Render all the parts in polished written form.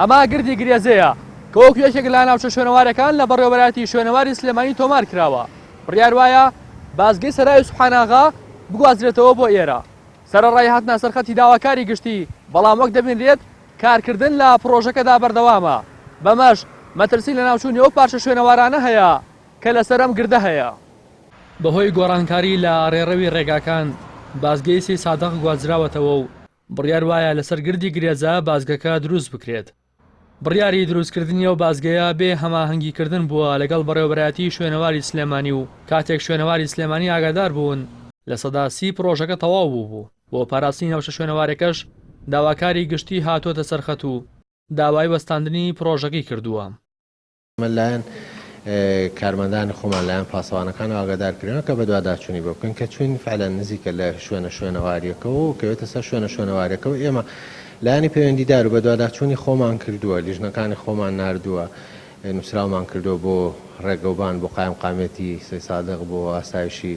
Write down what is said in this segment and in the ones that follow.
ئەمە گردی گرێزەیە کە وەکو یەکێک لە ناوچە شوێنەوارەکان لە بەڕێوەبەرایەتی شوێنەواری سلێمانی تۆمار کراوە. بڕیار وایە بازگەی سەرای سوبحاناغا بگوازرێتەوە بۆ ئێرە. سەرەڕای هاتنە سەرخەتی داواکاری گشتی، بەڵام وەک دەبینرێت کارکردن لە پڕۆژەکەدا بەردەوامە، بەمەش مەترسی لەناوچوونی ئەو پارچە شوێنەوارانە هەیە کە لەسەر ئەم گردە هەیە. بەهۆی گۆڕانکاری لە ڕێڕەوی ڕێگاکان، بازگەی سەیسادق گوازراوەتەوە و بڕیار وایە لەسەر گردی گرێزە بازگەکە دروست بکرێت. بڕیاری دروستکردنی ئەو بازگەیە بێ هەماهەنگیکردن بووە لەگەڵ بەڕێوەبەرایەتی شوێنەواری سلێمانی و کاتێک شوێنەواری سلێمانی ئاگادار بوون 30% پڕۆژەکە تەواو بووبوو. بۆ پاراستنی ناوچە شوێنەوارەکەش داواکاری گشتی هاتووەتە سەرخەت و داوای وەستاندنی پڕۆژەکەی کردووە. ئێمە لایەن کارمەندانی خۆمان لایەن پاسەوانەکانەوە ئاگادار کرێنەوە کە بەدواداچوونی بۆ بکەن کە چوین فعلا نزیکە لە شوێنە شوێنەواریەکەوە و کەوێتە سەر شوێنە شوێنەواریەکەوە ئێمە لایەنی پەیوەندیدار و بەدواداچوونی خۆمان کردووە لیژنەکانی خۆمان ناردووە نووسراومان کردووە بۆ ڕێگەوبان بۆ قایمقامیەتی سەیسادق بۆ ئاسایشی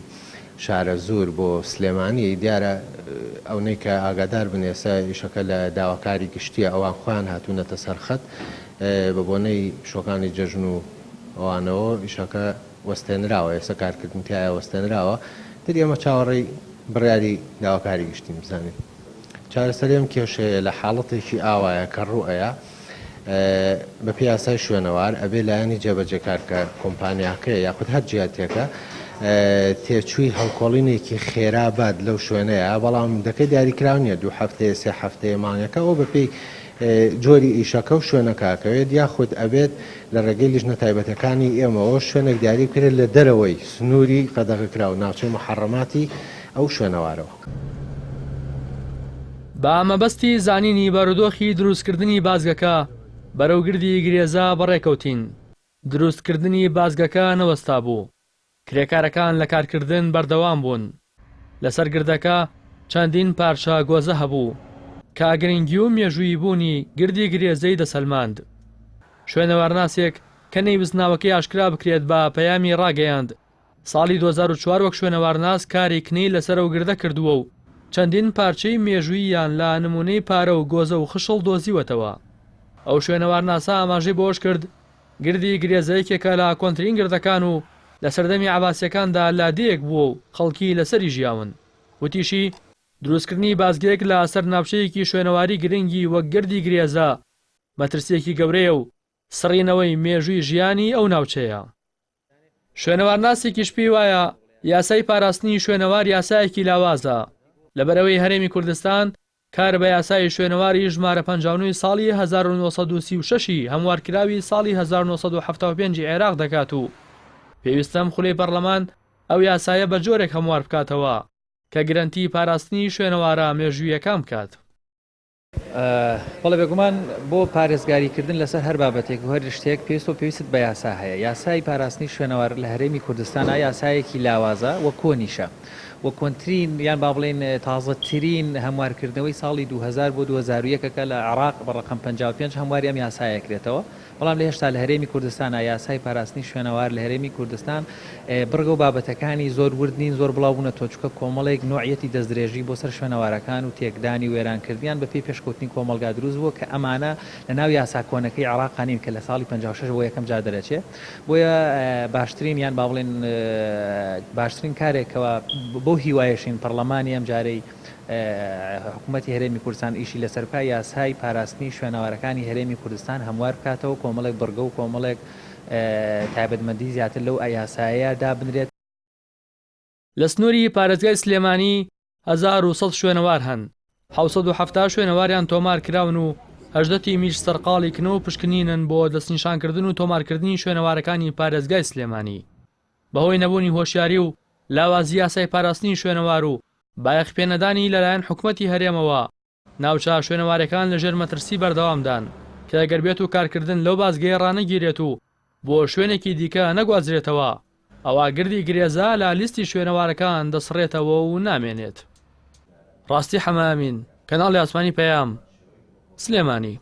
شارەزوور بۆ سلێمانی دیارە ئەونەی کە ئاگادار بن ئێستا ئیشەکە لە داواکاری گشتیە ئەوان خۆیان هاتوونەتە سەر خەت بە بۆنەی پشووەکانی جەژن و ئەوانەوە ئیشەکە وەستێنراوە ئێستا کارکردن تیایا وەستێنراوە تر ئێمە چاوەڕێی بڕیاری داواکاری گشتین بزانین چارەسەری ئەم کێشەیە لە حاڵەتێکی ئاوایە کە ڕووئەیا بە پێی یاسای شوێنەوار ئەبێ لایەنی جێبەجێکار کە کۆمپانیاکەیە یاخود هەر جیاتێکە تێچووی هەڵکۆڵینێکی خێرا بات لەو شوێنەیە بەڵام دەکەی دیاریکراو نییە دوو هەفتەیە سێ هەفتەیە مانگەکە ئەو بەپێی جۆری ئیشەکە و شوێنەکەکەوێت یاخود ئەبێت لە ڕێگەی لیژنە تایبەتەکانی ئێمەوە شوێنێک دیاری بکرێت لە دەرەوەی سنووری قەدەغەکراو ناوچەی محەڕەماتی ئەو شوێنەوارەوە. بە مەبەستی زانینی بارودۆخی دروستکردنی بازگەکە بەرەو گردی گرێزە بەڕێکەوتین، دروستکردنی بازگەکە نەوەستابوو، کرێکارەکان لە کارکردن بەردەوام بوون، لەسەر گردەکە چەندین پارچە گۆزە هەبوو کە گرنگی و مێژوویی بوونی گردی گرێزەی دەسەلماند. شوێنەوارناسێک کە نەیوست ناوەکەی ئاشکرا بکرێت بە پەیامی ڕاگەیاند، ساڵی 2004 وەک شوێنەوارناس کاری کنەی لەسەر ئەو گردە کردووە و چەندین پارچەی مێژووییان لە نموونەی پارە و گۆزە و خشڵ دۆزیوەتەوە. ئەو شوێنەوارناسە ئاماژەی بەوەشکرد، گردی گرێزە یەکێکە لە کۆنترین گردەکان و لە سەردەمی عەباسییەکاندا لادێیەک بووە و خەڵکی لەسەری ژیاون. وتیشی، دروستکردنی بازگەیەک لە سەر ناوچەیەکی شوێنەواری گرنگی وەک گردی گرێزە مەترسییەکی گەورەیە و سڕینەوەی مێژووی ژیانی ئەو ناوچەیە. شوێنەوارناسێکیش پێی وایە یاسای پاراستنی شوێنەوار یاسایەکی لاوازە، لەبەرئەوەی هەرێمی کوردستان کار بە یاسای شوێنەواری ژمارە 59 ی ساڵی 1936 ی هەموارکراوی ساڵی 1975 ی عێراق دەکات و پێویستە ئەم خولەی پەڕلەمان ئەو یاسایە بە جۆرێک هەموار بکاتەوە کە گرەنتی پاراستنی شوێنەوارە مێژووییەکان بکات. بەڵێ بێگومان بۆ پارێزگاری کردن لەسەر هەر بابەتێک و هەر شتێک پێویستە و پێویستت بە یاسا هەیە یاسای پاراستنی شوێنەوار لە هەرێمی کوردستانا یاسایەکی لاوازە و کۆنیشە و کۆنترین یان با بڵێین تازەترین هەموارکردنەوەی ساڵی 2000 بۆ 2001 ەکە لە عێراق بە ڕەقەم 55 هەمواری ئەم یاسایە کرێتەوە بەڵام لە هێشتا لە هەرێمی کوردستانا یاسای پاراستنی شوێنەوار لە هەرێمی کوردستان بڕگە و بابەتەکانی زۆر ورد نین زۆر بڵاو بوونەتەوە چونکە کۆمەڵێک نۆعیەتی دەستدرێژی بۆ سەر شوێنەوارەکان و تێکدانی و وێرانکردنیان بە پێی پێشکەوتنی کۆمەڵگا دروست بووە کە ئەمانە لە ناو یاسا کۆنەکەی عێراقا نین کە لە ساڵی 56 بۆ یەکەم جار دەرەچێ بۆیە باشترین یان با بڵێین باشترین کارێک کەوا بەو هیوایەشین پەڕلەمانی ئەمجارەی حکومەتی هەرێمی کوردستان ئیشی لەسەر بکات، یاسای پاراستنی شوێنەوارەکانی هەرێمی کوردستان هەموار بکاتەوە، کۆمەڵێک بڕگە و کۆمەڵێک تایبەتمەندی زیاتر لەو یاسایەیە دابنرێت. لە سنووری پارێزگای سلێمانی 1100 شوێنەوار هەن، 770 شوێنەواریان تۆمار کراون و 18 تیمیش سەرقاڵی کنە و پشکنینن بۆ دەستنیشانکردن و تۆمارکردنی شوێنەوارەکانی پارێزگای سلێمانی. بەهۆی نەبوونی هۆشیاری و لاوازی یاسای پاراستنی شوێنەوار و بایەخ پێنەدانی لەلایەن حکومەتی هەرێمەوە، ناوچە شوێنەوارەکان لەژێر مەترسی بەردەوامدان، کە گەر بێت و کارکردن لەو بازگەیە ڕانەگیرێت و بۆ شوێنێکی دیکە نەگوازرێتەوە، ئەوا گردی گرێزە لە لیستی شوێنەوارەکان دەسڕێتەوە و نامێنێت. ڕاستی حەمەئەمین، کەناڵی ئاسمانی پەیام، سلێمانی.